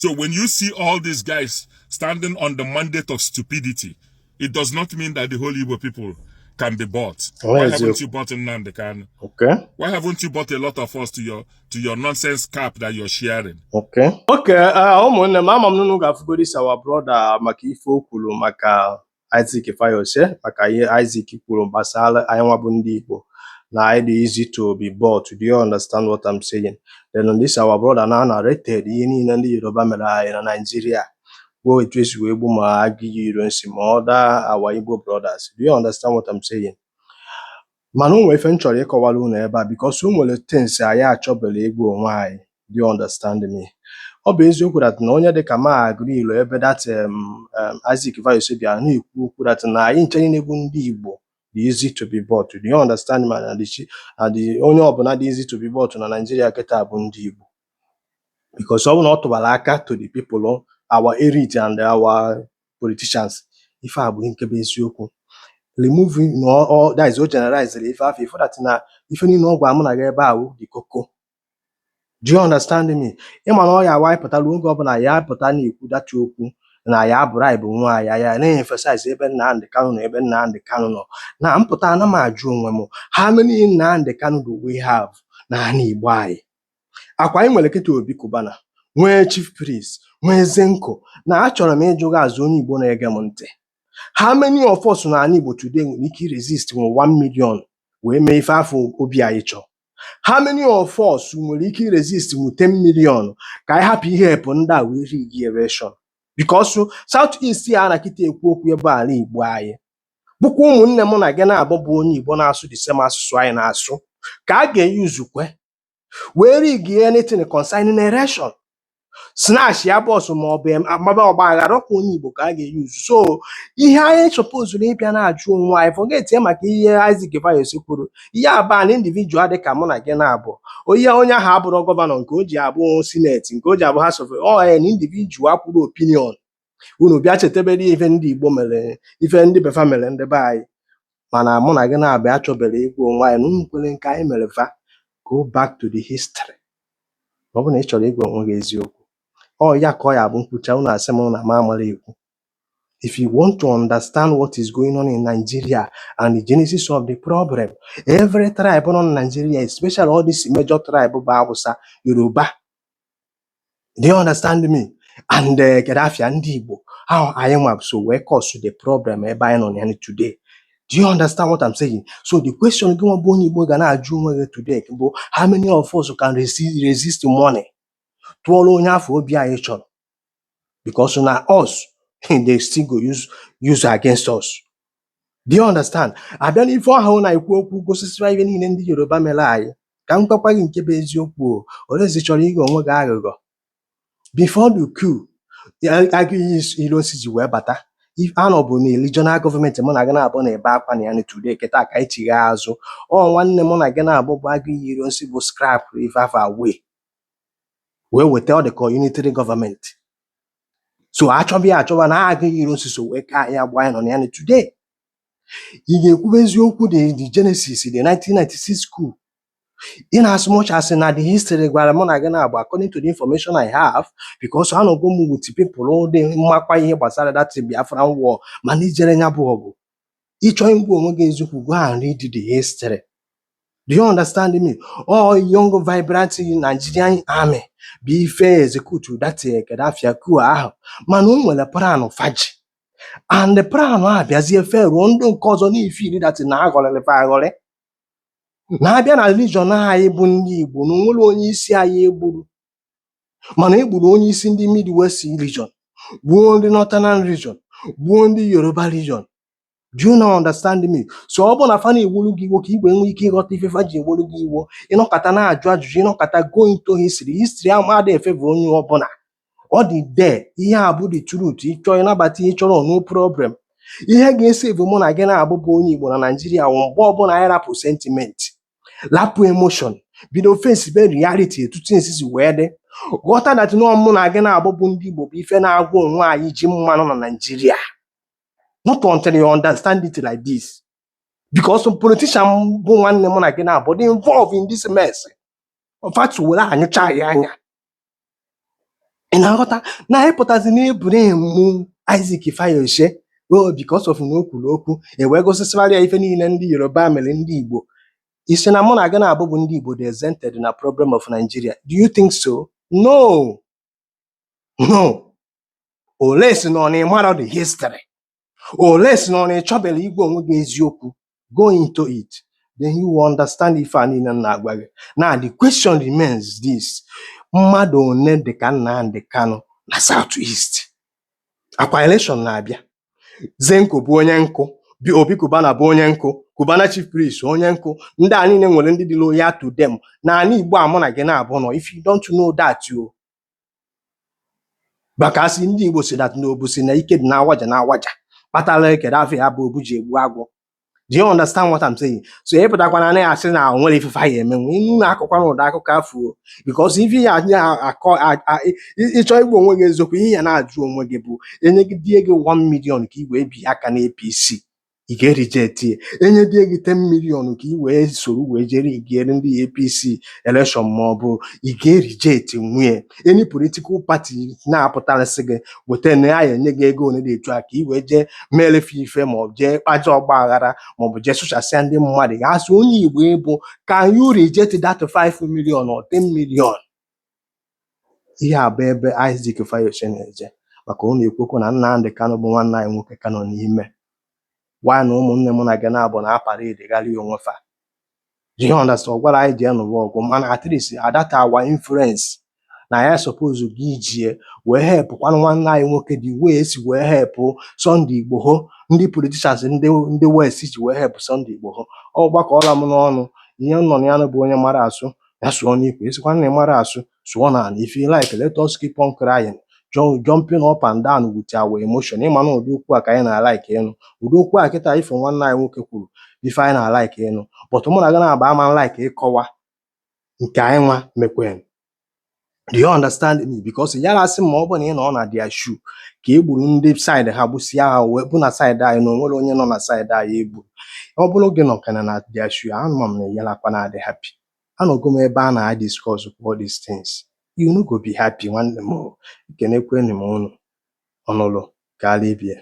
So when you see all these guys standing on the mandate of stupidity, it does not mean that the whole Igbo people can be bought. Ọ Why haven't eziokwu. You bought Nnamdi Kanu? Okay. Why haven't you bought a lot of us to your nonsense cap that you're sharing? Okay, ụmụnne m, ama m na unu ga-afụgodi this our brother maka ife o kwuru maka Isaac Fayose, maka ihe Isaac kwuru gbasara anyị nwa bụ ndị Igbo na anyị dị easy to be bought. Do you understand what I'm saying? Then this our brother na narrated ihe niile ndị Yoruba mere anyị na Nigeria, kwuo etu esi wee gbu ma Aguiyi Ironsi ma other our Igbo brothers. Do you understand what I'm saying? Mana o nwere ife m chọrọ ịkọwara unu ebe a, because o nwere things anyị achọbere igbu onwe anyị. Do you understand me? Ọ bụ eziokwu that na onye dịka ma agree ebe that Isaac Fayose bịara na-ekwu okwu that na anyị nche niile bụ ndị Igbo dị easy to be bought. Do you understand me? Na the onye ọbụla dị easy to be bought na Nigeria kịta bụ ndị Igbo, because ọ bụ na ọ tụbara aka to the people, our elite and our politicians. Ife a bụ nke bụ eziokwu. Removing na ọ that is o generalize ife afọ ife that na ife niile ọ gwa mụ na gị ebe a wụ the koko. Do you understand me? Ịma na ọ ya awa pụtara oge ọbụla ya pụta na-ekwu data okwu na ya bribe nwa ya, ya na-emphasize ebe Nnamdi Kanu nọ, ebe Nnamdi Kanu nọ na mpụta. Ana m ajụ onwe m, how many Nnamdi Kanu do we have n'ala Igbo anyị? Akwa anyị nwere kịta Obi Cubana, nwee Chief Priest, nwee Zenko. Na achọrọ m ịjụ gị azụ, onye Igbo na-ege m ntị, how many of us n'ala Igbo today nwere ike resist nwe 1 million wee mee ife afọ obi anyị chọrọ? How many of us nwere ike resist nwe 10 million ka anyị hapụ ihe epụ ndị a wee rig election? Because South East a na kịta ekwu okwu ebe ala Igbo anyị bụkwa ụmụnne mụ na gị na-abụ bụ onye Igbo na-asụ the same asụsụ anyị na-asụ ka a ga-eyuzukwe wee rig anything concerning election, snatch ya bọsụ ma ọ bụ amaba ọgba aghara, ọkwa onye Igbo ka a ga-eyuzu. So ihe anyị supposed ịbịa na-ajụ onwe anyị, forget ya maka ihe Isaac Fayose kwuru, ihe aba na individual dị ka mụ na gị na-abụ onye onye ahụ abụrụ governor, nke o ji abụ senate, nke o ji abụ House of ọ an individual kwuru opinion. Unu bịa chetebere ife ndị Igbo mere, ife ndị befa mere ndị be anyị. Mana mụ na gị na-abịa achọbere ịgwa onwe anyị na unu kwere nke anyị mere fa. Go back to the history. Ọ bụrụ na ị chọrọ ịgwa onwe gị eziokwu, ọ ya ka ọ ya bụ nkwucha unu asị m na m amara ekwu. If you want to understand what is going on in Nigeria and the genesis of the problem, every tribe nọ na Nigeria, especially all these major tribe bụ Hausa, Yoruba, do you understand me, and Kedafia, ndị Igbo how anyị nwa so wee cause the problem ebe anyị nọ na ya today. Do you understand what I'm saying? So the question gị nwa bụ onye Igbo ga na-ajụ onwe gị today bụ, how many of us can resist money tụọrọ onye afọ obi anyị chọrọ? Because na us they still go use against us. Do you understand? Abịa n'ife ahụ na-ekwu okwu gosisira ihe niile ndị Yoruba mere anyị, ka m gwakwa gị nke bụ eziokwu o. Olezi chọrọ ịghọ onwe gị aghụghọ? Before the coup, Aguiyi Ironsi ji wee bata, if anọbụ na regional gọọmenti mụ na gị na-abụ na-ebe akwa na ya na today kịta ka anyị chigha azụ, ọ nwanne mụ na gị na-abụ bụ Aguiyi Ironsi bụ scrap ife afọ away wee weta ọ dị ka unitary gọọmenti. So achọba ya achọba na Aguiyi Ironsi so wee ka anyị agba anyị nọ na ya na today. Ị ga-ekwube eziokwu, the genesis, the 1996 coup, in as much as na the history gwara mụ na gị na-agba, according to the information I have, because anọgo m with people dị mmakwa ihe gbasara that Biafran war, mana ijere ya bụ ọgụ, ịchọ ịgwa onwe gị eziokwu, go and read the history. Do you understand me? All young vibrant Nigerian army bụ ife execute that Gaddafi coup ahụ, mana o nwere plan faji, and the plan a bịazie feruo ndị nke ọzọ n'ifili that na aghọrịrị fa aghọrị na-abịa na religion anyị bụ ndị Igbo na onwere onye isi anyị egburu, mana egburu onye isi ndị Midwest region, gbuo ndị Northern region, gbuo ndị Yoruba region. Do you now understand me? So ọ bụ na fa na-ewolu gị iwo ka igwe nwee ike ịghọta ife fa ji ewolu gị iwo, ịnọkọta na-ajụ ajụjụ, ịnọkọta go into history. History ahụ adịghị efevụ onye ọbụla, ọ dị there. Ihe a bụ the truth. Ịchọ ịnabata ihe ị chọrọ, no problem. Ihe ga-esevu mụ na gị na-abụ bụ onye Igbo na Naijiria wụ mgbe ọbụla anyị rapụ sentiment, lapụ emotion, bido face be reality etu things si wee dị, ghọta that nọ mụ na gị na-abụ bụ ndị Igbo bụ ife na-agwa onwe anyị ji mmanụ na Naijiria. Not until you understand it like this, because politician bụ nwanne mụ na gị na-abụ dị involved in this mess. In fact, were anyụcha ya anya. Ị na-aghọta na ịpụtazi na blame Isaac Fayose, oh, because of na o kwuru okwu, e wee gosisịwara ya ife niile ndị Yoruba mere ndị Igbo. Isi na mụ na gị na-abụ bụ ndị Igbo dị exempted na problem of Nigeria? Do you think so? No. Ole si na ọ na ịmarọ the history, ole si na ọ na ịchọbere igwe onwe gị eziokwu? Go into it, then you will understand ife a niile m na-agwa gị. Now the question remains this: mmadụ one dị ka Nnamdi Kanu na South East? Akwa election na-abịa. Zenko bụ onye nkụ, Obi Cubana bụ onye nkụ, Cubana Chief Priest onye nkụ. Ndị a niile nwere ndị dị loyal to them n'ala Igbo a mụ na gị na-abụ nọ. If you don't know that, you maka asị ndị Igbo si that na obu si na ike dị na-awaja na-awaja kpatara ekere afọ ya bụ obu ji egbu agwọ. Do you understand what I'm saying? So ị pụtakwana na asị na o nwere ife ya emenwe inu na-akọkwana ụdị akụkọ afọ o. Because ife ya akọ ịchọ igbu onwe gị eziokwu, ihe ya na-ajụ onwe gị bụ, enyegidie gị 1 million ka ị wee bi aka na APC, ị ga-ereject ya? Enyedie gị 10 million ka ị wee soro wee jere igiere ndị APC election, ma ọ bụ ị ga-ereject nwunye any political party na-apụtarịsị gị weta na ya enye gị ego one dị etu a ka ị wee jee meelefe ife, ma ọ jee kpaja ọgba aghara, ma ọ bụ jee sụchasịa ndị mmadụ? Ya asị onye Igbo ịbụ, can you reject that 5 million or 10 million? Ihe a bụ ebe Isaac Fayose na-eje, maka ọ na-ekwekwa na Nnamdi Kanu bụ nwanne anyị nwoke ka nọ n'ime gwa na ụmụnne m na gị na-abụ na aparade ghara onwe fa. Do you understand? Ọ gwara anyị jee nụwa ọgụ, mana at least adata our influence na ya suppose gị ijie wee help kwanụ nwanne anyị nwoke, the way esi wee help Sunday Igboho, ndị politicians ndị West ji wee help Sunday Igboho. Ọ gbakọọla m n'ọnụ. Ihe m nọ na ya bụ onye mara asụ ya sụọ n'ikwe, esikwa na ị mara asụ sụọ n'ala. If you like, let us keep on crying, jumping up and down with our emotion. Ịma na ụdị okwu a ka anyị na-alike ịnụ, ụdị okwu a kịta ife nwanne anyị nwoke kwuru, ife anyị na-alike ịnụ. But mụ na gị na-aba ama like ịkọwa nke anyị nwa mekwen. Do you understand me? Because ya na-asị ma ọ bụ na ị nọ na their shoe ka e gburu ndị side ha, gbusịa ha, wee bụ na side anyị na onwere onye nọ na side anyị egburu. Ọ bụrụ gị nọ kana na their shoe, ama m na yalakwa na-adị happy. Anọgo m ebe a na-discuss all these things, you no go be happy. Nwanne m o, ekenekwenụ m unu ọnụlụ ka ala ibie.